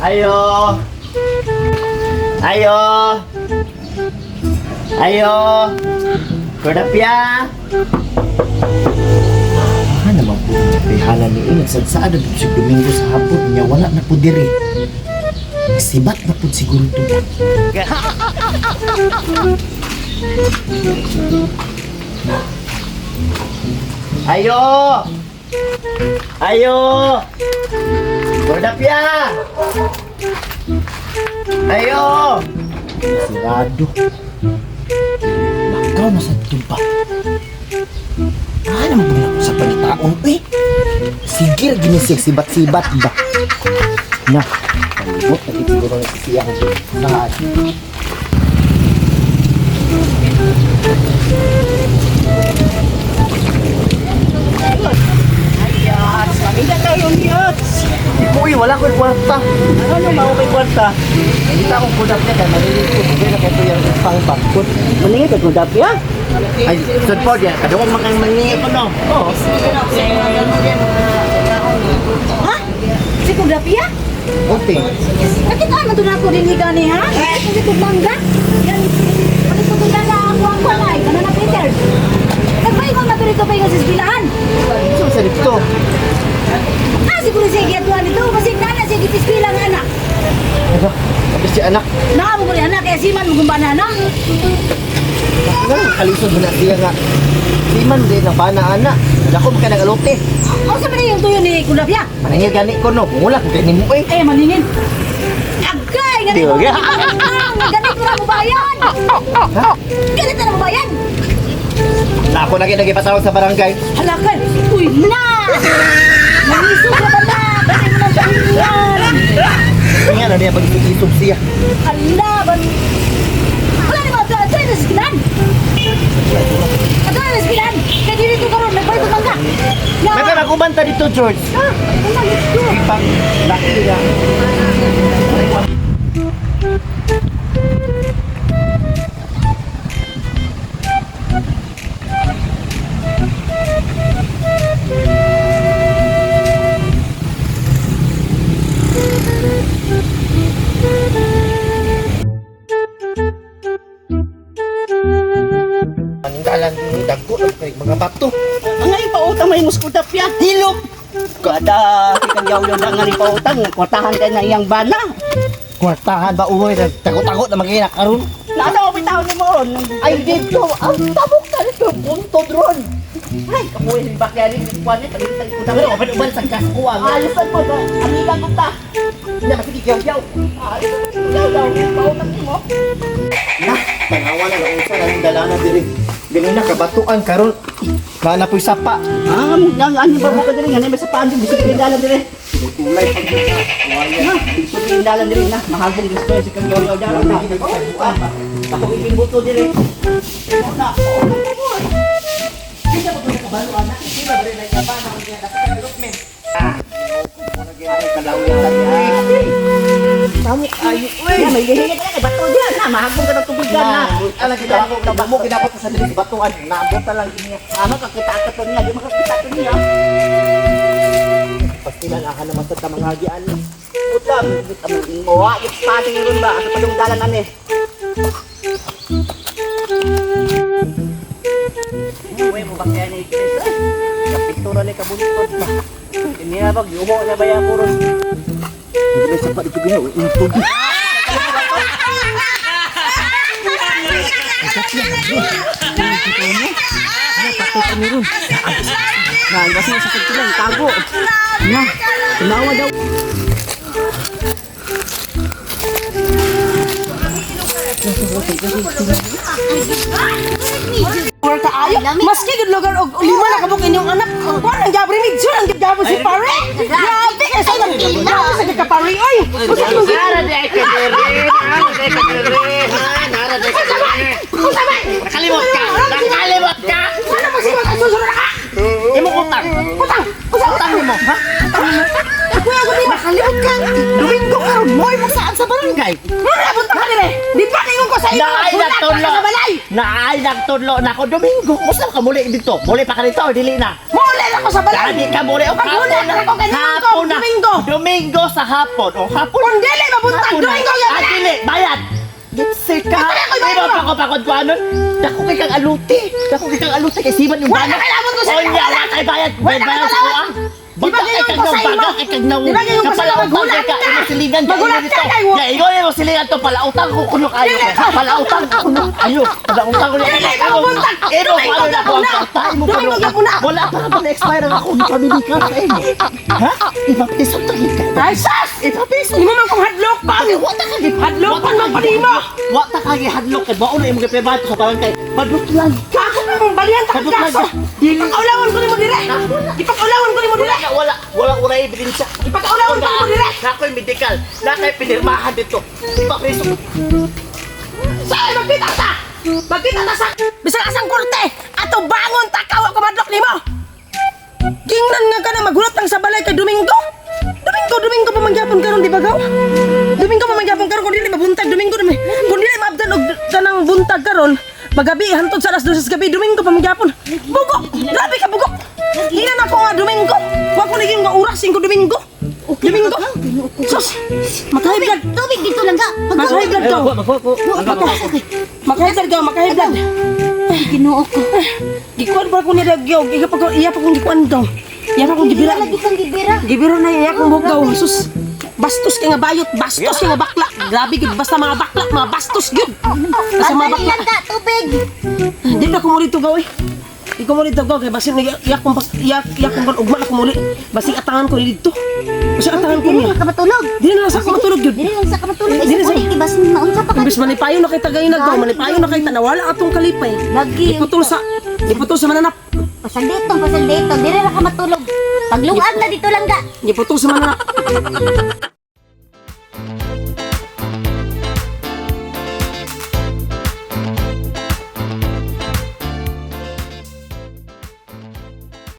Ayo! Ayo! Ayo! Kordapya! Ah, naman po, rihala ni Inag. Sadsaan na si Domingo sa hapon niya, wala na po diri. Sibat na po siguro to. Ayo! Ayo! Kordapya! Ayo! Sirado. Bakaw na sa tumpa. Ano mo na sa pagitaon eh? Sige, ginisig sibat-sibat ba? Na, palibot na siguro na siya saan. Pamilya kayo niya. Uy, wala ko'y kwarta. Ano mao kay kwarta? Hindi akong kudak niya kaya malilito ko. Kaya kaya yung pang bakot. Maningit ka kudap ya? Ay, sud po diyan. Kadungog man kang maningil ko no. Oo. Ha? Si Kudapia? Okay. Nakita man to na ako din gani ha? Kasi kung mangga. Yan, ano to na ako ang balay, kana na Peter. Nagpaingon na to rito pa sa eskwelahan. So, sa dito. Ah, siguro siya giyatuan nito kasi nana siya gipiskwela nga anak. Ano? Tapos si anak. Naa mo ni anak kaya siman mo gumbana anak. Nga, kalisod mo na siya nga. Siman din ang bana ana. Dako man ka nag-alote. O sa man yung tuyo ni Kudapia? Maningil gani ko no. Mula ko kay nimo eh. Ay, maningin. Agay, Di ganito. ba? Ganito na mo bayan. Ha? Ganito na mo bayan. Na ako lagi nagipatawag sa barangay. Halakan! Uy, na! Nangisog na ba na? Kasi mo nang pahingihan! Nga na niya pag-isog siya. Ala, ban... Wala ni mga ito na sigilan! Ito na sigilan! Kaya dito karon, nagbayad ko mangga! Ya! May pa magubanta dito, George. Ha? Wala dito! Ipang laki na. Paninggalan ni dagko ang kay mga bato. Ang ay pautang may muskudap ya. Hilom. Kada kang yaw yaw nga ni pautang, kwartahan kay na iyang bana. Kwartahan ba uhoy tago-tago na magina karon. Nasa mo bitaw ni mo ron. Ay dito ang tabok na dito puntod ron. Ay, kamuhi ni bakya ni kuan ni pagitag ko Pero open uban sa kaskuan. Alisan mo ba? Amiga ko ta. Hindi masige yaw yaw. Alisan mo yaw yaw pautang nimo. Na, tanawa na unsa na dala na diri. Ganina kabatuan karon. Kana po'y sapa. Ah, ang ano ba mo ka diri nga may sa paan bisig kay dalan diri. Tulay pag Na, bisig kay dalan diri na. Mahabong gusto si kang yaw yaw dalan na. Ako ipimbuto diri. Na. Bisa ba ko kabalo ana? Di ba rin ay kabana ang niya kasi development. Tamo ayo uy. Na, may hihingi ka kay bato diyan na mahagbong ka ng tubig na. Alam kita ako mo ginapat sa diri sa batuan. Naabot na lang niya. Ano kakita ka to niya, di makakita to niya. Pastilan aha naman sa tamang hagian. Puta, mowa git pasing ron ba sa padungdalan ani. Uy, mo ba kaya ni Chris? Kapiktura ni kabuntod ba? Ini na ba yuho na ba ya ron? Hindi na sapa dito ginawa. Untog. Na, kasi sa pagtulang tago. Na, tumawa daw. Or kaayo. Maski gud lugar og lima na kabuk inyong anak. Kuan ang gabre ni Jun ang gabo si pare. Grabe kay sa grabe sa ka pare oy. Usa imong gi- Nara di ka diri. Nara di ka diri. Nara di ka diri. Usa man. Nakalimot ka. Nakalimot ka. Ano mo siya susunod na ka? Imo utang. Utang. Usa utang Utang mo, ha? Kuya ko di makalimot ka. Domingo karon mo imong saan sa barangay. Mura punta ka dire. Di pa ningon ko sa inyo. Naay Bulat ka nagtudlo. sa balay. Naay nagtudlo na ako Domingo. Usa ka muli dito. Muli pa ka dito, dili na. Muli na ko sa balay. Dali ka muli. O, Paghuli hapon na ko kay ningon ko, Hapon na. Domingo. Domingo. Domingo sa hapon. O hapon. Kung dili mabuntag, Hapon na. Domingo gyud Ah, na. dili, bayad. Gitsi ka. Ito na ako'y bayad Di ba mo? pako-pakod ko anon? Dako kay kang aluti. Dako kay kang aluti kay siman yung Wala bana. ka kailangan ko sa Onya, wala kay bayad. Wala ka Bayad sa kailangan. kuha. Di ba Baga kay gayon kag ko sa imo? baga kay kag naw. Di ba gayon ko sa imo? Kapalautang Magulat kay ka ka! imo silingan ka Magulat imo dito. ka kay wo- Ya ingon imo silingan to palautang ko kuno kayo. Palautang ko kuno ayo. Palautang ko Dili ka mabuntag. Imo Domingo ano na gyapon ko ang na. kwarta imo Domingo kuno. gyapon na. Wala pa ka expire ang akong family card sa imo. Ha? Ipapiso ta gid ka. Ay sus! Ipapiso. Imo man kong hadlok pa. Wata ka gid. Hadlok pa man pa nimo. Wata ka gihadlok kay baon na imong gipirmahan sa barangay. Madlok lang. Kako ka mong balihan ta kag Kadlok lang kaso. ka. Dili. Ipakaulawon ko nimo dire. Ipakaulawon ko nimo dire. Wala wala wala wala ebidensya. Ipakaulawon ko nimo dire. Nakoy medical, nakay pinirmahan dito. Ipapiso. Saan magkita ta? Magkita ta sa bisan asang korte. Ato bangon ta kawa ko madlok nimo. Gingnan nga ka na maghulat lang sa balay kay Domingo. Domingo, Domingo pa man gyapon karon di ba gaw? Domingo pa man gyapon karon kun dili mabuntag Domingo dumi. Kun dili maabdan og kanang buntag karon, magabi hantod sa alas 12 sa gabi Domingo pa man gyapon. Bugok, grabe ka bugok. Hina na ko nga Domingo. Wa ko naging nga oras ko Domingo. Domingo. Sus, makahay blood. Tubig dito lang ka. Makahay blood gaw. Makahay blood gaw, makahay blood. Ginoo ko. Gikuan pa ko niya gaw, iya pa ko iya pa kong gikuan gaw. Iya pa kong gibira. Lagi kang gibira. Gibiro na iya kong buhok gaw. Sus. Bastos kay nga bayot, bastos kay nga bakla. Grabe gud basta mga bakla, mga bastos gud. Basta mga Dali bakla. lang ka, tubig. Di na ko muli to gaw eh. Di ko muli to gaw kay basin iya kong iya iya kong kon ugma na ko muli. Basig atangan ko dito. Basig atangan ko Dili niya. lang ka matulog. Dili na lang sa ako matulog gyud. Dili lang sa ka matulog. Dili Isa sa- ulit, ibasin maunsa pa ka. Imbes manipayo na kay tagay na gaw, manipayo na kay tanawala atong kalipay. Lagi. Iputol sa mananap. Pasaldito, pasaldito. Dili lang ka matulog. Pagluag na dito lang ka. Iputol sa mananap.